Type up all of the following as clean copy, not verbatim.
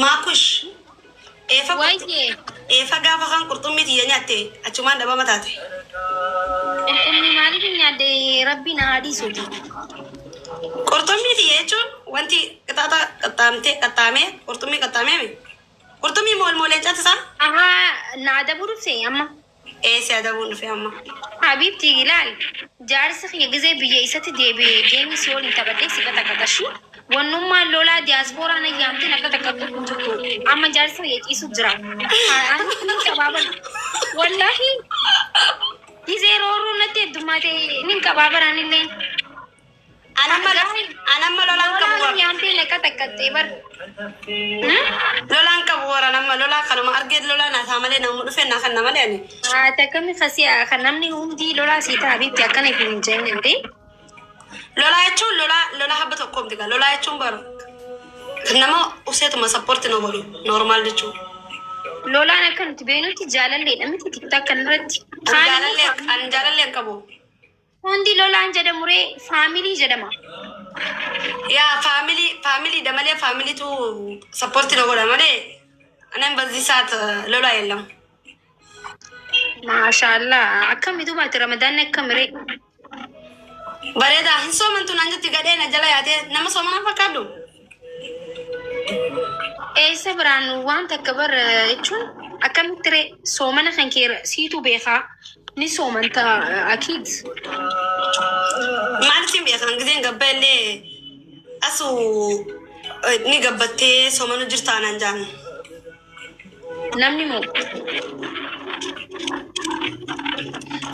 Maakush. Eefa Wayyee. Eefa gaafa kan qurxummii tiyya nyaatte achumaan dhabama taate. Qurxummii maaliif hin nyaadde rabbi na haa dhiisuuti. Qurxummii tiyya jechuun wanti qixaaxa qaxxaamtee qaxxaamee qurxummii qaxxaamee mi? Qurxummii mool mooleen catisaa? Ahaa na adabuu dhufte amma. Ee si adabuun dhufe amma. Habiibti ilaal jaarsi kiyya gizee biyya isatti deebi'e geemii si waliin taphadhee si qaxaqaxashi. Wannummaan lolaa diyaaspooraa na yaamtee na qaxaqaxxu hin jirtu. Amma jaarsi kiyya ciisu jira. Ani nin qabaa bara. Wallaahi gizee roorroo natti heddummaate nin qabaa baraan illee. Anamma anamma lolaan qabu Lolaan warra. yaamtee na qaxaqaxxee bara. Lolaan qabu warra nama lolaa kanuma argee lolaa naataa malee nama dhufe naa kanna malee ani. Haati akkamii kasii kan namni hundi lolaa sii ta'a biitti akkana hin jenne ta'e. Lolaa jechuun lolaa lolaa habba tokko miti gaa lolaa jechuun bara nama useetuma sappoorti na godhu normaal jechuudha. Lolaan akka nuti beeknutti jaalalleedha miti tiktok kanarratti. Jaalallee an jaalallee hin qabu. Hundi lolaan jedhamu ree faamilii jedhama. Yaa faamilii faamilii dha malee faamiliitu sappoorti na godha malee anan በዚህ ሰዓት ሎላ የለም። Maashaallah akkami dubaati ramadaanni akkami ree. Bareedaa hin soomantu naan jetti gadhee na jala yaatee nama soomanaa fakkaadhu. Eessa biraan waan takka bar jechuun akkamitti ree soomana kan kee siitu beekaa ni soomanta akiid. Maalitti hin beekan giseen gabba illee asu ni gabbattee soomanu jirtaa naan jaan. Namni moo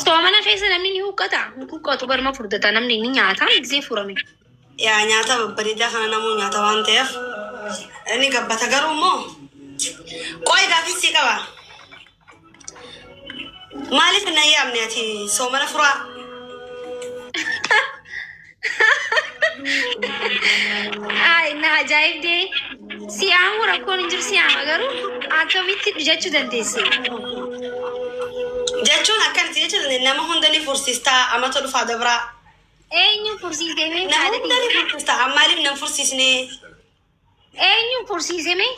soomana keessa namni ni huqqata ni huqqatu barma furdata namni ni nyaata gisee furame. Yaa nyaata babbareedaa kana namuu nyaata waan ta'eef ni gabbata garuu immoo qo'i gaafii sii qaba. Maaliif na yaamne ati soomana furaa? Ay, na ajaa'ibdee si'aamu rakkoon hin jiru si'aama garuu akkamitti jechuu dandeesse? Jechuun akkanatti jechuun nama hunda ni fursiistaa amata dhufaa dabraa. Eenyuun fursiisee mee Nama hunda ni haadha fursiistaa maaliif nan fursiisne? Eenyuun fursiisee mee?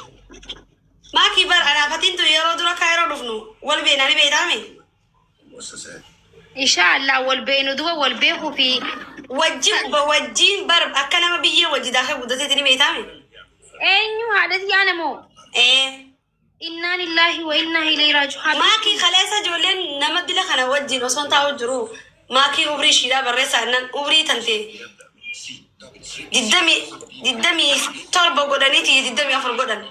Maakii bar anaafatiin tun yeroo dura kaayiroo dhufnu wal beeknaa ni beektaame? Inshaallah wal beenu duba wal beekuu fi Wajjin wajjin bar akka nama biyyee wajji daakee guddateeti ni beektaame? eenyu haadhati yaana moo? Ee. Innaa lillahi wa innaa ilayhi raaji'uun. Maakii kaleessa ijoolleen nama dila kana wajjin osoo hin taa'u jiru maakii umrii ishiidhaa barreessaa jennaan umrii tante digdamii digdamii torba godhaniiti digdamii afur godhan.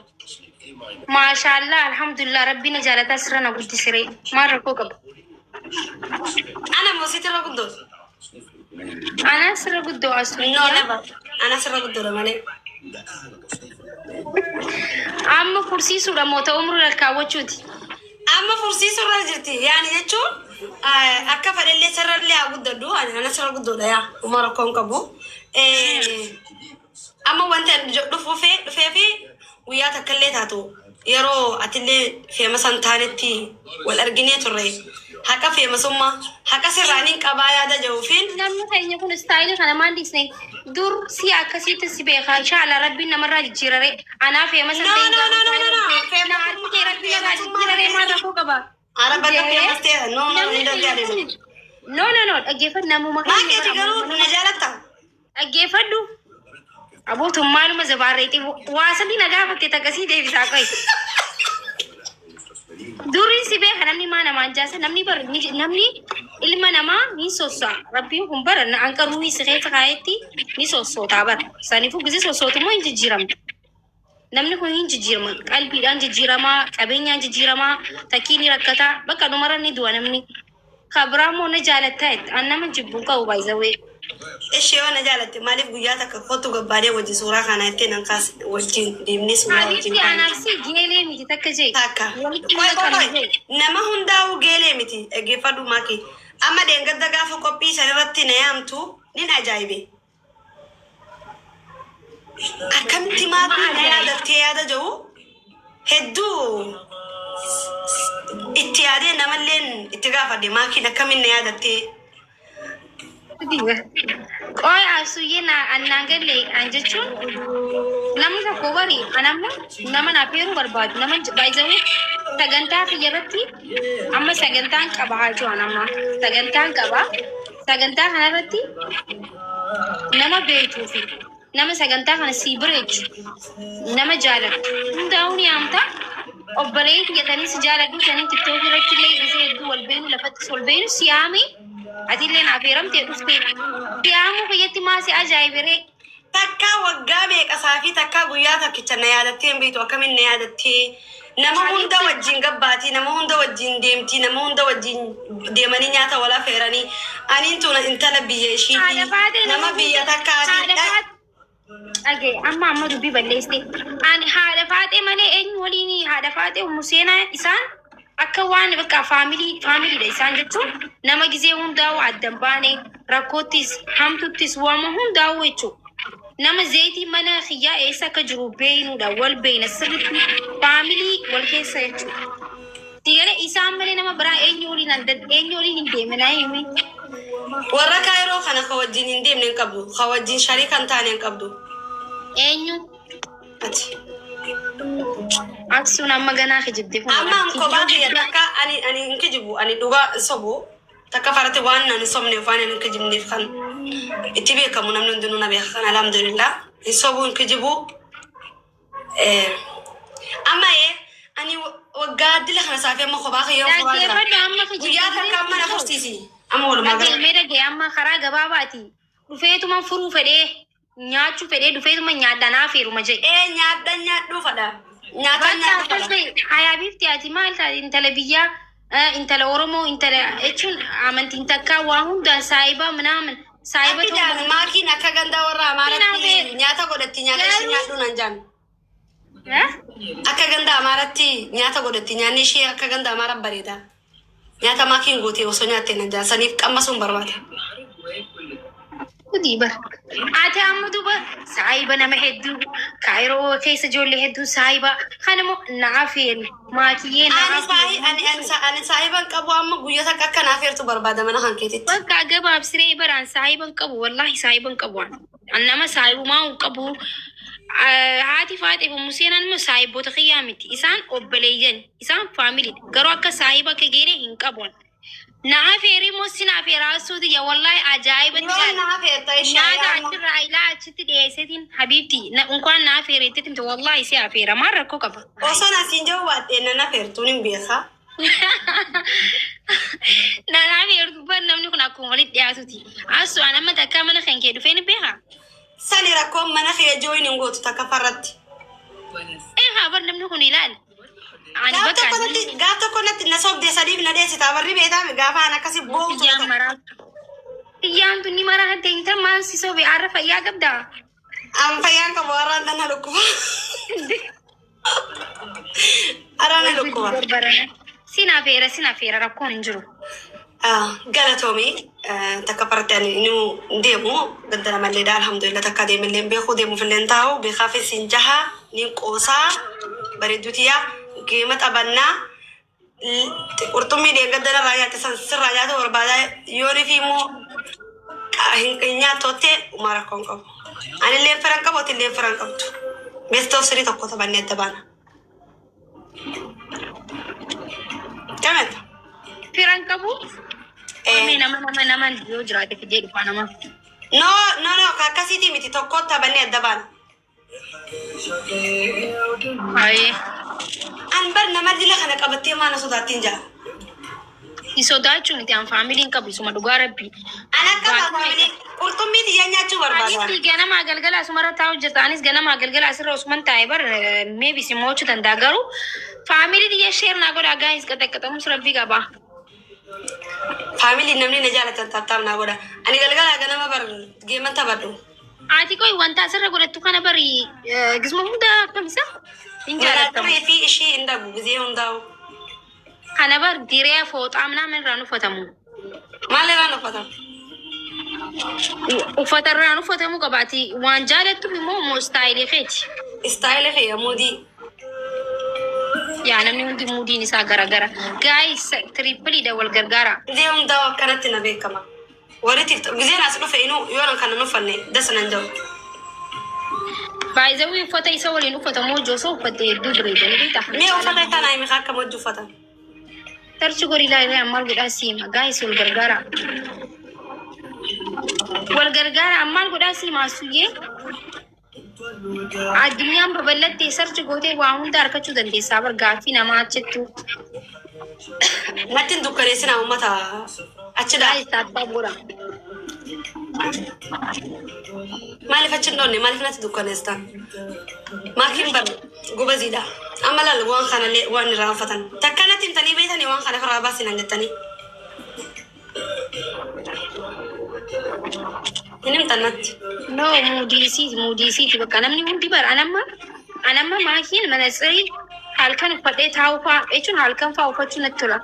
Maashaallah alhamdulillah rabbiin na jaalataa sirra na guddisire maal rakkoo qaba? Ana moo sitti irra guddoo? Anaa sirra guddoo No asuu. never. Ana sirra guddoodha malee. Amma fursiisuudha moo ta'u umrii lakkaawwachuuti? Amma fursiisuu irra jirti. Yaani jechuun akka fedhellee sirrallee haa guddadhu. Ani ana sirra guddoodha yaa. Uma rakkoo hin qabu. Amma wanti ani dhufuufee dhufee fi guyyaa takka illee taatu yeroo atillee feemasa hin taanetti wal arginee turre. Haqa feemasummaa haqa sirraaniin qabaa yaada jedhuufiin Namni keenya kun istaayilii kana maal dhiisne dur si akkasitti si beekaa inshaallah rabbiin namarraa jijjiirare anaa feemasa No, ta'in no, no, no, no, no. na argitee rabbiin narraa jijjiirare maal rakkoo qaba? Ara bakka feemas ta'e no no Namni hin keenya danda'amu. kun no no no dhaggeeffadhu namuma Maal keeti garuu na jaalatta? Dhaggeeffadhu. Abootuun maaluma zabaarreetii waa sadii na gaafatte takkasii deebisaa qoy. Duriin si beeka namni maa namaan jaasa namni bar namni ilma namaa ni sosso'a. Rabbiin kun bara hanqa ruuhii si keessa kaayetti ni sossootaa bara. Saniifuu gisee sossootu immoo hin jijjiiramtu. Namni kun hin jijjiirama. Qalbiidhaan jijjiiramaa, qabeenyaan jijjiiramaa, takkii ni rakkataa, bakka dhumarra ni du'a namni. Ka biraa immoo na jaalattaa jette. An nama jibbuun qabu baay'isawee. Ishee yoo na jaalatte maaliif guyyaa takka kottu gabbaadee wajji suuraa kana ittiin nan kaas wajjin deemnee suuraa wajjin Habiibti kaane. anaaf si geelee miti takka jee. Takka. Walitti Qoy qoy maqaan qoy. jee. Nama hundaa'uu geelee miti dhaggeeffadhu maaki. Amma deengadda gaafa qophii san irratti na yaamtu nin ajaa'ibe. Akkamitti maatii na yaadattee yaada jiru hedduu itti yaadee namalleen itti gaafadhe maakiin akkamiin na yaadattee. Qoy asuyyee na annaan galle an jechuun namni tokko bari an amma nama naaf heeruu barbaadu nama baay'isawee sagantaa kiyya irratti amma sagantaan qaba haa jiru an amma sagantaan qaba sagantaa kana irratti nama beektuu fi nama sagantaa kana sii bareechu nama jaalattu hundaa'uu ni yaamta obboleeyyi kiyyatanii si jaaladhu sanii tiktookii irratti illee gisee hedduu wal beenu lafattis wal beenu si yaami atillee naaf heeramtee dhufte si yaamuu kiyyatti maa si ajaa'ibiree. Takkaa waggaa meeqasaa fi takkaa guyyaa takkicha na yaadattee hin beektu akkamiin na yaadattee nama hunda wajjin gabbaatii nama hunda wajjin deemtii nama hunda wajjin deemanii nyaata wal affeeranii aniin tun intala biyya Haadha ishiitii faatee nama biyya takkaatii. Haadha faatee. Dhagee amma amma dubbii balleessite. Ani haadha faatee malee eenyu waliin haadha faatee ummu seenaa isaan akka waan bakka family familydha isaan jechuun nama gizee hundaa'u addan baane rakkoottis hamtuttis waama hundaa'u jechuudha. Nama zayitii mana kiyyaa eessa akka jiru beeynuudha wal beeyna sirriitti family wal keessa jechuudha. Sigara isaan malee nama biraa eenyu waliin adda eenyu waliin hin deeminaa himi. Warra Kaayiroo kana ka wajjin hin deemne hin qabdu ka wajjin sharii kan taane hin qabdu. Eenyu? Ati. Aksuun amma ganaa kijibde kun. Amma an kophaa kiyya takka ani ani hin kijibu ani dhugaa hin sobu takka farati waan ani sobneef waan ani hin kijibneef kan itti beekamu namni hundinuu na beeka kan alhamdulillah hin sobu hin kijibu. Amma ani waggaa dila kana saafii amma kophaa kiyya furaa jira. Dhaggeeffadhu amma kijibde. Guyyaa takka amma na fursiisi. Amma walumaa Dhagee gala. mee dhagee amma karaa gabaabaati. Dhufeetuma furuu fedhee nyaachuu fedhee dhufeetuma nyaadhanaa feeruma jedhe. Ee nyaadha nyaadhuu fadha. Nyaata Bakka nyaadhuu akkas fadha. ta'e hayaa bifti ati maal taate intala biyyaa intala Oromoo intala jechuun amantiin takkaa waa hundaan saayiba minaamin saayiba Ati ta'uu jaan maakiin akka ganda warra Amaaraatti nyaata godhatti nyaata ishee nyaadhuu nan jaan. Eh? Akka ganda Amaaraatti nyaata godhatti nyaanni ishee akka ganda Amaaraa bareeda. Nyaata maakiin gootee osoo nyaattee nan jaan saniif qammasuun barbaada. Kudii bar. Ati amma duuba saayiba nama hedduu kaayiroo keessa ijoollee hedduu saayiba kanammoo naaf feeri maakiyyee Ani naaf saahi ani ani ani saahiban qabu amma guyyaa takka akka naaf heertu barbaada mana kan keetitti. Bakka gabaabsiree baraan saahiban qabu wallahi saahiban qabu an nama saahibumaa hin qabu. Haati faatee fi Museenaan immoo saahiboota kiyyaa miti isaan obboleeyyan isaan family garuu akka saahiba akka geene hin qabu. Naa feerii immoo sinaa feeraa suuti yaa wallahi ajaa'ibatti Yoo jaal. naaf heerta ishee Nyaata amma. achirraa ilaa achitti dhiyeesseetiin habiibti unkaan naa feereetti timte wallahi si afeera maal rakkoo qaba. Osoo nasiin jiru waadhee nan afeertuun hin beekaa. Naa feertu bar namni kun akkuma walitti dhiyaatuti. Asu an amma takkaa mana kan kee dhufee ni beekaa. Sani rakkoon mana kee jooyin hin gootu takka farratti. Eegaa bar namni kun ilaali. Ani Gaaf bakka tokko natti gaaf tokko natti na sobdee sadiif na dheessitaa barri beekaa gaafa an akkasi boo'u Kiyyaan maraatu. Kiyyaan tun ni maraate intal maal si sobe arra fayyaa qabdaa. An fayyaan qabu har'aan tan na dhukkuba. Har'aan na dhukkuba. Sina feera sina feera rakkoon hin jiru. Galatoomii takka farratti ani nu deemu ganda namalleedha alhamdulillah takka deemillee hin beeku deemuufillee hin taa'u beekaa fi siin jaha ni qoosaa bareedduutiyaa geema taphannaa qurxummii deeggadda irraa nyaatte san sirraa nyaata barbaadaa yoonii fi immoo hin nyaattootte uumaa rakkoon qabu. Ani illee firan qabu ati illee firan qabdu. Best of three tokko taphannee adda baana. Gamata. Firan qabu. Mee nama nama nama yoo jiraate fidee dhufaa nama. No no no akkasiitii miti tokko taphannee adda baana. Ayee. An bar nama dila kana qabattee maana sodaattiin jira. Si sodaachuu miti an familyn qabu isuma dhugaa rabbi. An akka family qurxummii xiyyaa nyaachuu barbaada. Anis ganamaa galgala asumarra taa'u jirta. Anis ganamaa galgala asirra osuman taa'e bar maybe si mo'achuu danda'a garuu family xiyya share naa godhaa guys qaxaqqaxamus rabbi qaba. Family namni na jaalatan tap tap naa godha. Ani galgala ganama bar geeman taphadhu. Ati qoy wanta asirra godhattu kana bari gisma hunda akkamisa hin jaalattamu. Manaxiree fi ishii hin dhabu gizee hundaa'u. Kana bar diree fooxaa minaamin irraan uffatamu. Maal irraan uffatamu? Uffata irraan uffatamu qabaati waan jaalattuuf immoo immoo style keeti. Style kiyya mood. Yaa namni hundi moodiin isaa garagara. Guys tripledha wal gargaara. Gizee hundaa'u akkanatti na beekama. Warri TikTok gizeen as dhufe inuu yoo kana nuffanne dasa nan jiru. Baay'izawwi uffata isa waliin uffatamu hojii osoo uffatte hedduu bareeda ni beektaa. Mee uffata isaa naa himi akka hojii uffatan. Tarchi gorii ilaalee ammaal godhaa siima. Guys, wal gargaara. Wal gargaara ammaal godhaa siima asuyyee. Addunyaan babal'attee search gootee waa hunda argachuu dandeessaa bar gaaffii namaa achittu. Natti hin dukkaneessina uummata achi daa. Guys, tap tap godha. Maaliif achi hin dhoonne, maaliif natti dukkaneessita? Maakiin bar gobaziidha. Amma laal waan kanallee waan irraa uffatan. Takka natti himtanii beektanii waan kana irraa baasinan jettanii. Hin himtan natti. No, muudiisiiti, muudiisiiti bakka namni hundi bara anamma maakiin manatsirii halkan uffadhee taa'uu fa'aa jechuun halkan fa'aa uffachuu natti tola.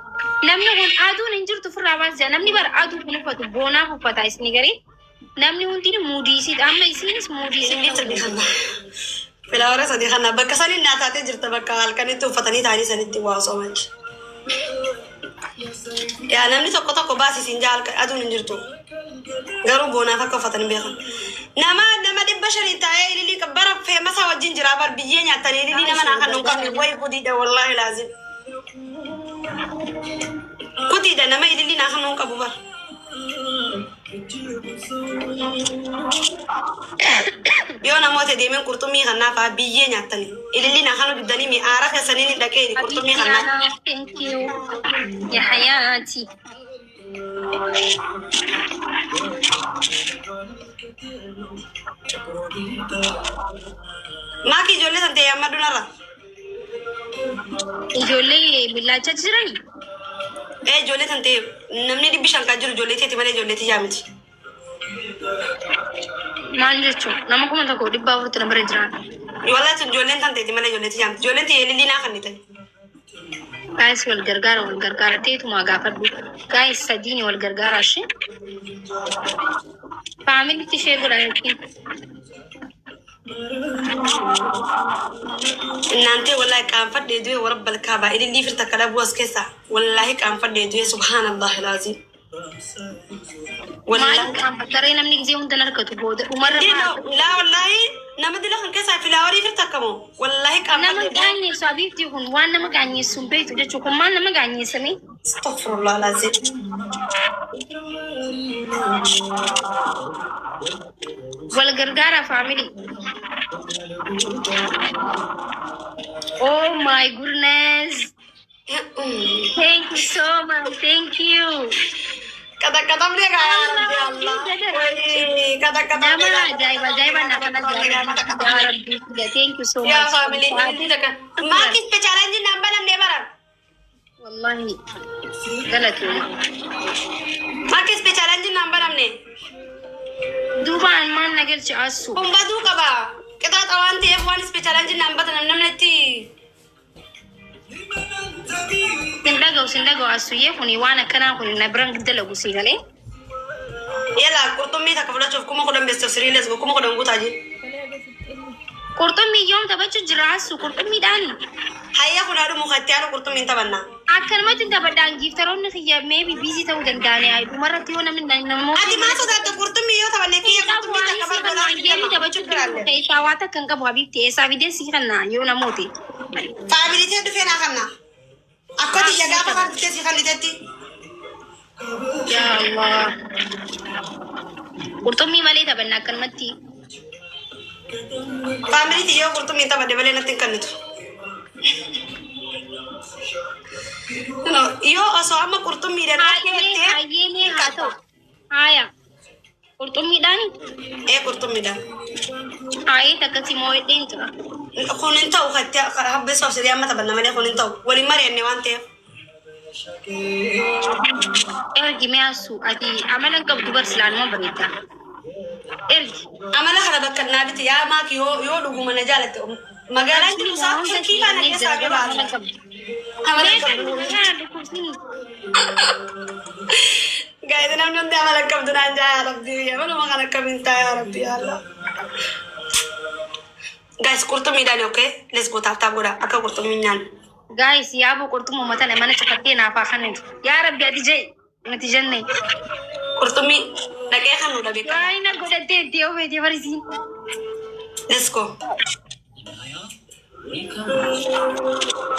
Namni kun aduun hin jirtu ofirraa baasisa. Namni bara aduu kun uffatu boonaaf uffata isin garee. Namni hundi muudiisiidha. Amma isinis muudiisii Ilillee sadii kana. Flower sadii kana bakka saniin naa taatee jirta, bakka halkanitti uffatanii taa'anii sanitti waa soomanchi. Yaa namni tokko tokko baasisiin jaa halkan aduun hin jirtu. Garuu boonaaf akka uffatan hin beekan. Nama 500 taa'ee ililii bara feemasaa wajjin jira bar biyyee nyaatanii ililii nama naa kan hin qabne wayi gudiidha, wallaahi laazim. Gudiidha, nama ililii naa kan hin qabu bar. Yoo namoota deemeen qurxummii kannaa fa'aa biyyee nyaatanii ililii naa kanu diddanii mi'aara keessanii ni dhaqee qurxummii kannaa. Thank you. Ya hayaati. Maaki ijoollee san ta'e amma dunarra. Ijoollee millaachaa jiranii? Ee, ijoollee san ta'e namni 500 kan jiru ijoollee teeti malee ijoollee tiyyaa miti. Maal jechuun nama 1400 na bira jiran. Wallahi tun ijoolleen tan teeti malee ijoollee tiyyaa miti. Ijoolleen tiyya ilillii naa kannite. Guys, wal gargaara, wal gargaara teetumaa gaafadhu. Guys, sadiini wal gargaara ishee. Familytti ishee godha yookiin. Innaantee wallahi qaanfadhee du'e, warra balkaabaa ilillii firta akka dhabuu as keessaa wallahi qaanfadhee du'e, subhaanallahi laazim. Maaliif Wallahi. qaanfattaree namni gisee hunda hin argatu booda dhumarra maal? Laa, wallahi nama dila kan keessaa flower firta akkamoo wallahi Nama qaanfadhee du'e. qaanyeessu abiifti kun waan nama qaanyeessu hin beektu jechuun kun maal nama qaanyeessame? Astaghfirullah laazim. Wal gargaara family. Oh my goodness. Thank you so much. Thank you. Qaxaqqaxamne gaa yaa Rabbi Allah. Wayii qaxaqqaxamne Nama gaa. ajaa'iba ajaa'iba na kana jira. Yaa Rabbi. Thank you so Yaa much. family ilillii takka. Maakis challenge naan banamne baran. Wallahi galatooma. Maakis challenge naan banamne. Duubaan maal na galche asu? Kun baduu qaba. Qixaaxa waan ta'eef waan challenge naan batanam namni itti Sin dhaga'u, sin dhaga'u asuyyee kuni waan akkanaa kun na biran dalagu si galee. Yala qurxummii takka fudhachuuf 10,000 best of three, let's go, 10,000 guutaa jiru. Qurxummii yoom taphachuu jira asu qurxummiidhaani? Hayya, kun haadhu mukatti haadhu qurxummiin taphannaa. Akkanumatti taphadhaan gifteroonni kiyya maybe busy ta'uu danda'ani. Dhumarratti yoo namni namoota. Ati maal sodaatte? Qurxummii yoo taphanne kiyya qurxummii takka barbaada. Game taphachuu keessaa waa takka hin qabu habiibti eessaa fidee si kanna yoo namooti. Family tee dhufee naa kanna. Akka tiyya gaafa kan dhuftee si kannitetti. Yaa Allah. Qurxummii malee taphanna akkanumatti. Family tiyya yoo qurxummiin taphadhe malee natti hin kennitu. Yoo osoo amma qurxummiidhaan Hayyee hayyee mee haa ta'u. Haaya. Qurxummiidhaani? Ee, qurxummiidhaan. Haayee takkasi moo hedheen jira. Kun hin ta'u, katti habbee soofsidee amma taphanna malee kun hin ta'u. Waliin mari'anne waan ta'eef. Ergi mee asu ati amala hin qabdu bar silaanuma bareedda. Ergi. Amala kana bakka naa biti yaa maaki, yoo dhuguma na jaalatte magaalaan jiru isaa turkii kana keessaa gabaasa. Amala hin qabdu. Guys, namni hundi amala hin qabdu naan jaa, yaa Rabbi amaluma kana akkamiin ta'a, yaa Rabbi yaa Allah. Guys, qurxummiidhaan, okay, let's go, tap tap godha akka qurxummiin nyaannu. Guys, yaaboo qurxummuma tana mana cufattee naaf haa kennitu. Yaa Rabbi ati jee nuti jenne. Qurxummii dhaqee kan nu dhabe qaba. Waayina godhattee itti yoo feete barisiin. Let's go.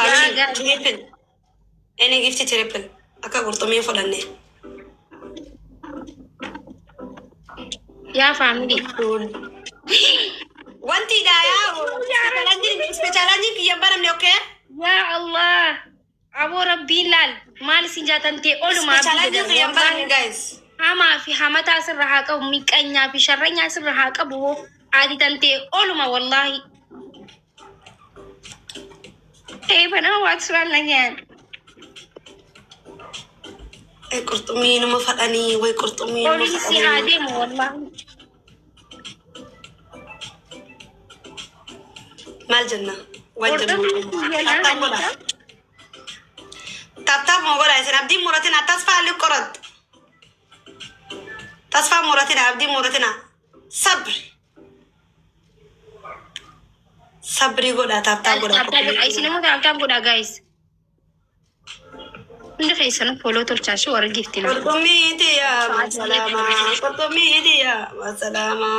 Yaa gaari. Triple. Any gift triple. Akka qurxummii fudhanne. Yaa family. Wanti yaa challenge kiyyan banamne, okay? Yaa Allah. Aboo rabbiin laal. Maal isin jaatan ta'e olumaa Challenge kiyyan banamne, guys. Hamaa fi hamataa sirra haa qabu, miqanyaa fi sharranyaa sirra haa qabu. Ati tantee oluma wallaahi. Ee banama waatu su'aal nagayaan. Qurxummii nama fadhanii way qurxummii nama Oliin si haa fadhanii. deemu wallaahi. Maal jenna? Waan jennu. Qurxummii Tap tap godha. Tap tap moo godha isin abdiin muratina tasfaa liqorat. Tasfaa muratina abdiin muratina. Sabri. Sabrii godha, tap tap godha. Isin immoo tap tap godha, guys. Hundi keessanuu follow tolchaa shi warra gifti nama. Qurxummii tiyya masalaama. Qurxummii tiyya masalaama.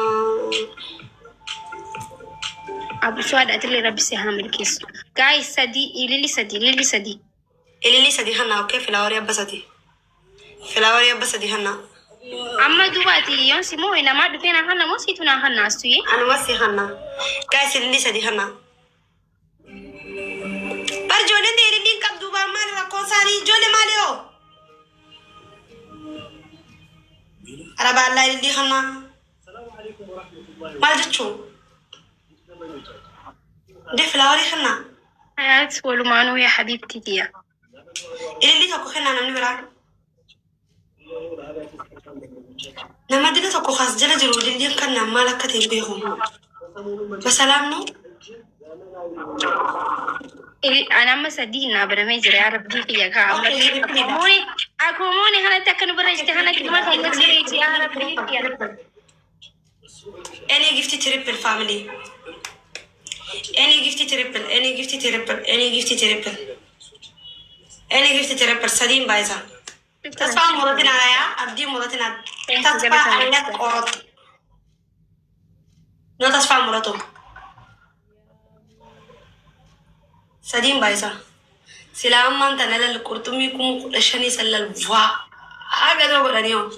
Abusuu haadhatillee rabbi si haa milkeessu. Guys, sadii ilili, sadii ilili, sadii. Ililii sadii hanna, okay, flowerii abba sadii. Flowerii abba sadii hanna. Amma duubaati yoon si moo namaa dhufee naa hanna moo siitu naa hanna astuyyee? Anuma si hanna. Guys, ililii sadii hanna. Bar ijoolleen ta'e ililiin qabdu bar maali rakkoon isaanii ijoollee maali hoo? Arabaallaa ililii hanna. Maal jechuun? Ndee flowerii hanna. Hayaat walumaanuu yaa habiibti tiyya. Ililii tokko kennaa namni biraa. Nama dila tokko kaas jala jiru ililiin kannaan maal akka ta'e beeku. Basalaam noo? Ani amma sadii naa banamee jira yaa rabbii kiyya kaa amma. Akkuma kanatti akka nu barreessite kanatti dhuma kan nuti yaa rabbii kiyya. Any gift triple, family. Any gift triple, any gift triple, any gift triple. Any gift triple sadiin baay'isa. Tasfaa muratina yaa abdii muratina tasfaa alaq qorot. No tasfaa muratu. Sadiin baay'isa. Silaa ammaan tana lal qurxummii 15,000 sallal vaa. Haga godhanii hoo.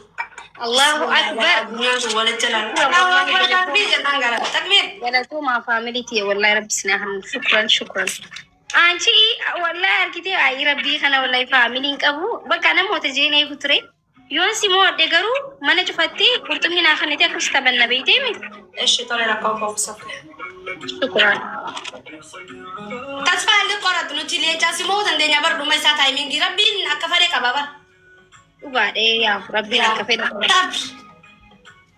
Allahu akbar. Addunyaan sun walitti jalaan. Allahu akbar, takbiir jennaan gara. Takbiir. Galatoomaa family tiyya wallahi rabbi sinaa hannu, shukran shukran. Anchi wallahi argitee ayi rabbii kana wallahi family hin qabu bakka namoota jeen eegu ture. Yoon si mo'adhe garuu mana cufattee qurxummii naa kannite akkas taphanna beektee miti. Eshi tole, rakkoo qoobsa. Shukran. Tasfaa illee qoratu nuti leencaa si mo'uu dandeenya bar dhuma isaa timingii rabbiin akka fedhe qaba bar. Dhugaadhee yaa rabbiin akka fedhe. Tabbi.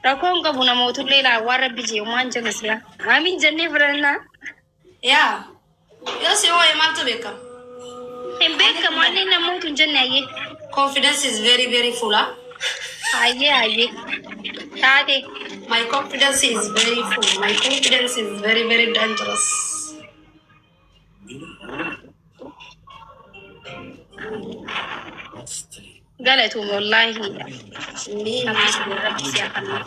Rakkoon qabu namootullee laa waan rabbi jee waan jennu sila. Amiin jennee fudhannaa. Yaa. Yoo si mo'e maaltu beekama? Hin beekamu anneen namootu hin jenne ayyee. Confidence is very very full, huh? Ayyee ayyee. Taate. My confidence is very full. My confidence is very very dangerous. Galatuun wallaahi. Rabbi si haa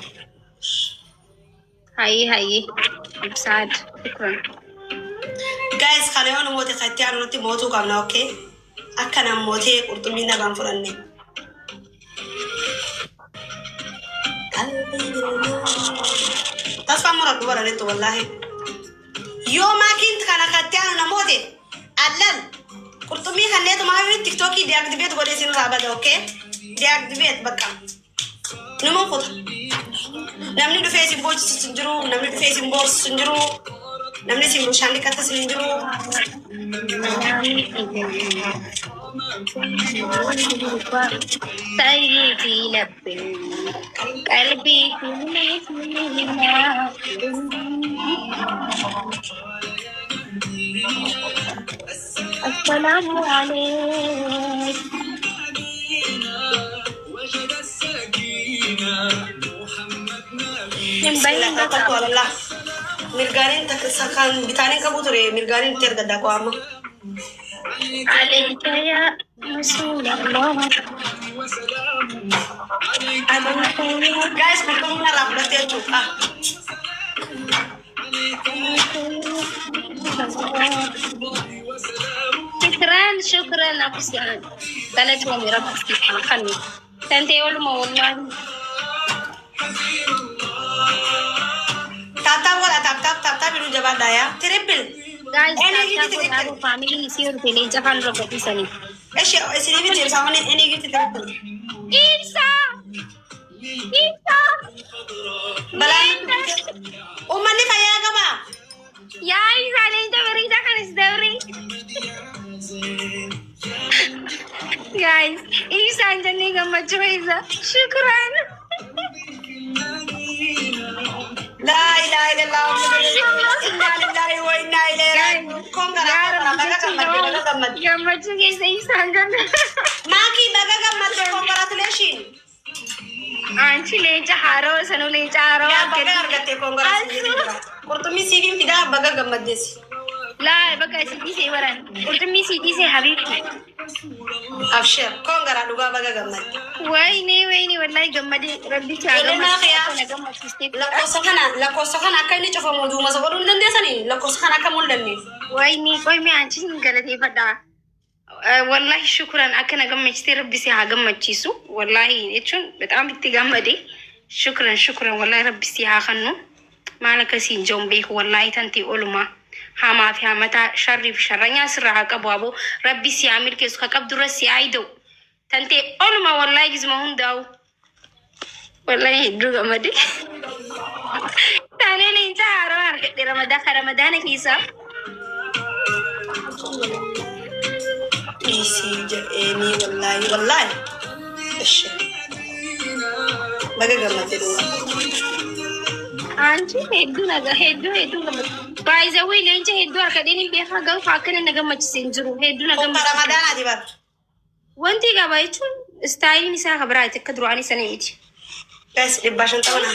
Hayyee hayyee. Ibsaad. Shukran. Guys, kana yoo nu moote katti aanu nutti mootuu qabna, okay? Akka nam mootee qurxummii narraan fudhanne. Tasfaa muradhu baranettu wallaahi. Yoo maakiin kana katti aanu na moote allal qurxummii kanneetu maafi TikTokii deactivate godhee isin irraa bada, okay? Deactivate bakka. Numa kuta. Namni dhufee isin boochisu hin jiru, namni dhufee isin boorsu hin jiru, namni isin bishaan dhiqatas hin jiru. سيدي لبي قلبي في السلام عليك. من بين Tokko wallah. Mirgaaniin takka kan bitaaniin qabu ture mirgaaniin itti ergaddaa qo'ama. عليك يا رسول الله. Guys, qurxummii narraa fudhatte jechuudha. Shukran, shukran, Abu Galatoomi Rabbi siif haa kennu. Tantee oluma wallahi. Tap tap godha, tap tap tap tap inuu jabaadhaa yaa. Triple. Guys, Any tap gift tap godhaa triple. Family isii horte leenca afaan dura gadhiisanii. Eshi isiniif itti ibsaa any gift triple. Ibsa! Ibsa! Balaan uummanni fayyaa qabaa. Yaa Ibsa, leenca bareedaa kanas dabri. Guys, ibsaan jennee gammachuu ibsa. Shukran. Laa ilaaha illallah inna lillahi wa inna ilayhi raaji'uun. Congra baga gammadde, baga gammadde. Gammachuu keessa ibsaan ganna. Maakii, baga gammadde, congratulation. Anchi leenca haarawaa sanuu leenca haarawaa. Yaa baga argatte, congratulation. Qurxummii siifin fidaa, baga gammaddeesi. Laa, bakka si dhiisee baran. Qurxummii si dhiisee, habiibti. Abshir, congra, dhugaa baga gammadde. Wayne, wayne, wallahi gammadee rabbichi haa Ijoollee mana gammachiisu. kiyyaa. Na gammachiistee. Lakkoofsa kana akka inni cufamu duumasa godhuu hin dandeessanii, lakkoofsa kana akka mul'anne. Wayne, qoy anchi sin galateeffadha. Wallahi shukran, akka na gammachiistee rabbi si haa gammachiisu. Wallahi jechuun በጣም itti gammade. Shukran, shukran, wallahi rabbi si haa kennu. Maal akkasiin jiruun beeku, wallahi tanti olumaa. Hamaa fi hamataa, sharrii fi sharranyaa sirraa haa qabu aboo. Rabbi si haa milkeessu, ka qabdurra si haa ida'u. Tantee oluma wallahi gizma hundaa'u. Wallahi hedduu gammade. Taanee leenca haarawaa argadhe ramadaana keessaa. Dhiisii jedheenii, wallaahi wallaahi. Ishi. Baga gammadde dhugaa. Anchi hedduu naga hedduu hedduu gammadu. Baay'izawwee leenca hedduu harkadheen hin beekaa, garuu akkana na gammachiise hin jiru. Hedduu na Kun gammachiise. ramadaanaati bara. Wanti qaba jechuun styleiin isaa kan biraati, akka duraanii sana miti. Guys, 150 na.